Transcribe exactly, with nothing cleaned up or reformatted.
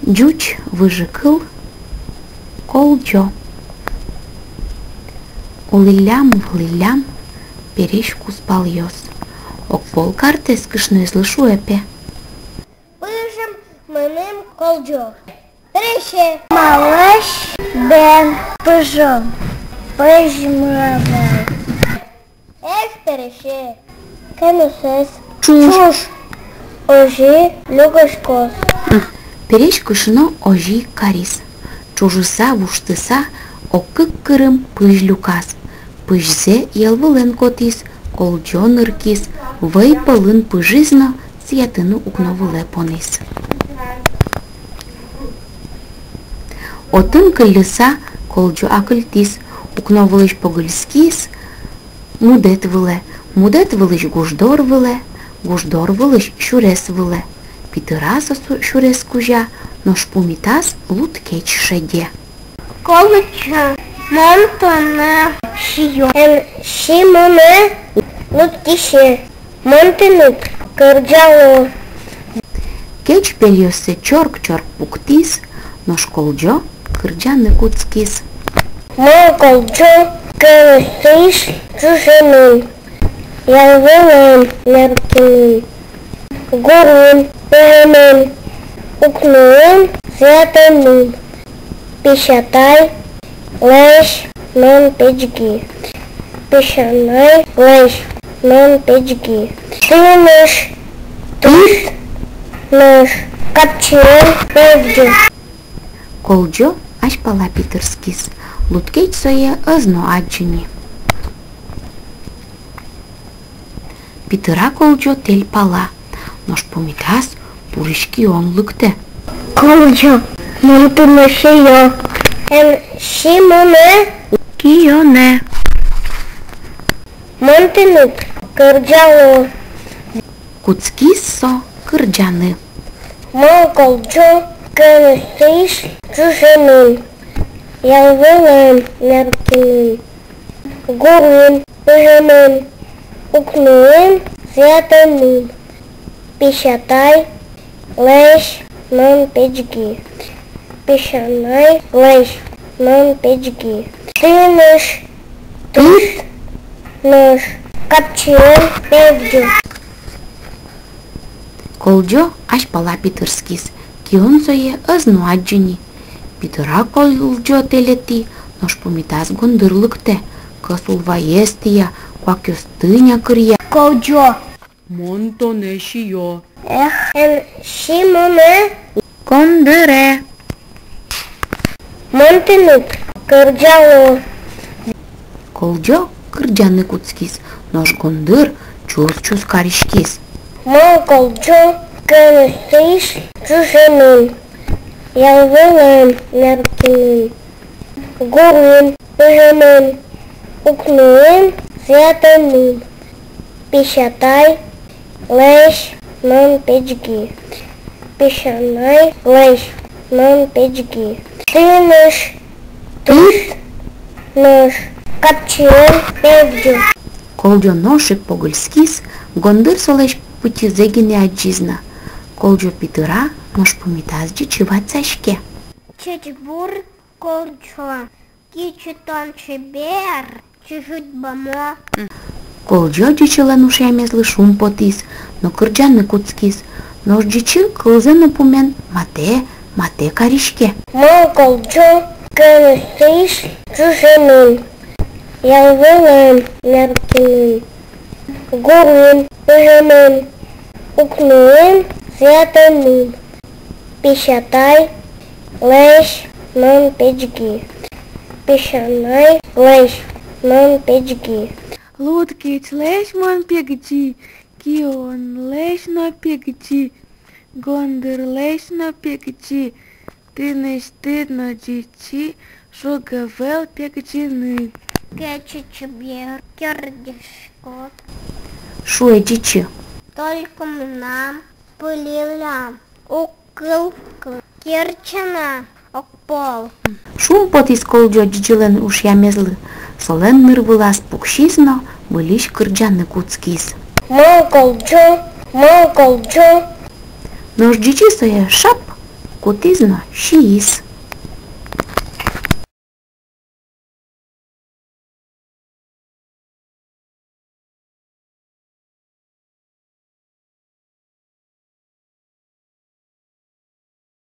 Ӟуч выжыкыл. Колӟо. Улӥллям, вылӥллям пересь кузпалъёс. Огпол картэз кышноезлы шуэ, пе: «Пыжем мыным, Колӟо, пересе». Малысь бен пыжом, пызьмы ӧвӧл. Эх, пересе, кеносэз ӵуж, ӵуж, озьы люкаськоз. Пересь кышно озьы ик кариз. Ӵужыса, вуштыса, ог кык кырым пызь люказ. Пызьзэ йӧл вылэн котӥз, Колӟо ныркиз, вӧй пӧлын пыжиз но сӥятыны укно вылэ пониз. Отын кылльыса, Колӟо акыльтӥз, укно вылысь погыльскиз мудэт вылэ, мудэт вылысь гуждор вылэ, гуждор вылысь сюрес вылэ. Питыра со су-, сюрес кузя, нош пумитаз лудкеч шеде. Колӟо, мон тонэ сиё. Эн сиё монэ, лудкече, мон тыныд кырӟало. Кеч пельёссэ чорк-чорк пуктӥз, нош Колӟо кырӟаны кутскиз. Мон, Колӟо, кеносысь ӵужемын, йӧл вылын ныркемын, гурын пыжемын, укноын сӥятэмын. Песятайлэсь мон пегӟи, песянайлэсь мон пегӟи. Тыныд, тыныд нош капчиен пегӟо. Колӟо азьпала питырскиз, лудкеч сое ӧз но адӟы ни. Питыра Колӟо тэль пала, нош пумитаз пурысь кион лыктэ. Колӟо, мон тонэ сиё. Эн сиё монэ, кионэ, мон тыныд кырӟало. Кутскиз со кырӟаны. Мон, Колӟо, кеносысь ӵужемын, йӧл вылын ныркемын, гурын пыжемын, укноын сӥятэмын. Песятайлэсь мон пегӟи, песянайлэсь мон пегӟи. Тыныд, тыныд нош капчиен пегӟо. Колӟо азьпала питырскиз, кион сое ӧз но адӟы ни. Питыра Колӟо тэлетӥ, нош пумитаз гондыр лыктэ, кӧс улваез тӥя, куакъёсты някыръя. Колӟо, мон тонэ сиё. Эх, эн сиё монэ, гондыре, мон тыныд кырӟало. Колӟо кырӟаны кутскиз, нош гондыр чус-чус кариськиз. Мон, Колӟо, кеносысь ӵужемын, йӧл вылын ныркемын, гурын пыжемын, укноын сӥятэмын. Песятайлэсь мон пегӟи, песянайлэсь мон пегӟи. Тыныд, тыныд нош капчиен пегӟо. Колӟо нош ик погыльскиз, гондыр солэсь пытьызэ гинэ адӟиз на. Колӟо питыра, нош пумитаз ӟичы ватсаське. Ӟечбур, Колӟо, кыӵе тон чебер, чыжыт-бамо. Колӟо ӟичылэн ушъямезлы шумпотӥз но кырӟаны кутскиз, нош ӟичы кылзэ но пумен матэ, матэ кариське. Мон, Колӟо, кеносысь ӵужемын, йӧл вылын ныркемын, гурын пыжемын, укноын сӥятэмын. Песятайлэсь мон пегӟи, песянайлэсь мон пегӟи. Лудкечлэсь мон пегӟи, кионлэсь но пегӟи, гондырлэсь но пегӟи. Тынэсьтыд но, ӟичы, шуг ӧвӧл пегӟыны. Кыӵе чебер керӟаськод, шуэ ӟичы. Только мынам пыльыллям уг кылды, керӟана огпол. Шумпотӥз Колӟо ӟичылэн ушъямезлы, солэн ныр вылаз пуксиз но выльысь кырӟаны кутскиз. Мон, Колӟо, мон, Колӟо. Нош ӟичы сое шап Кутӥз но сииз.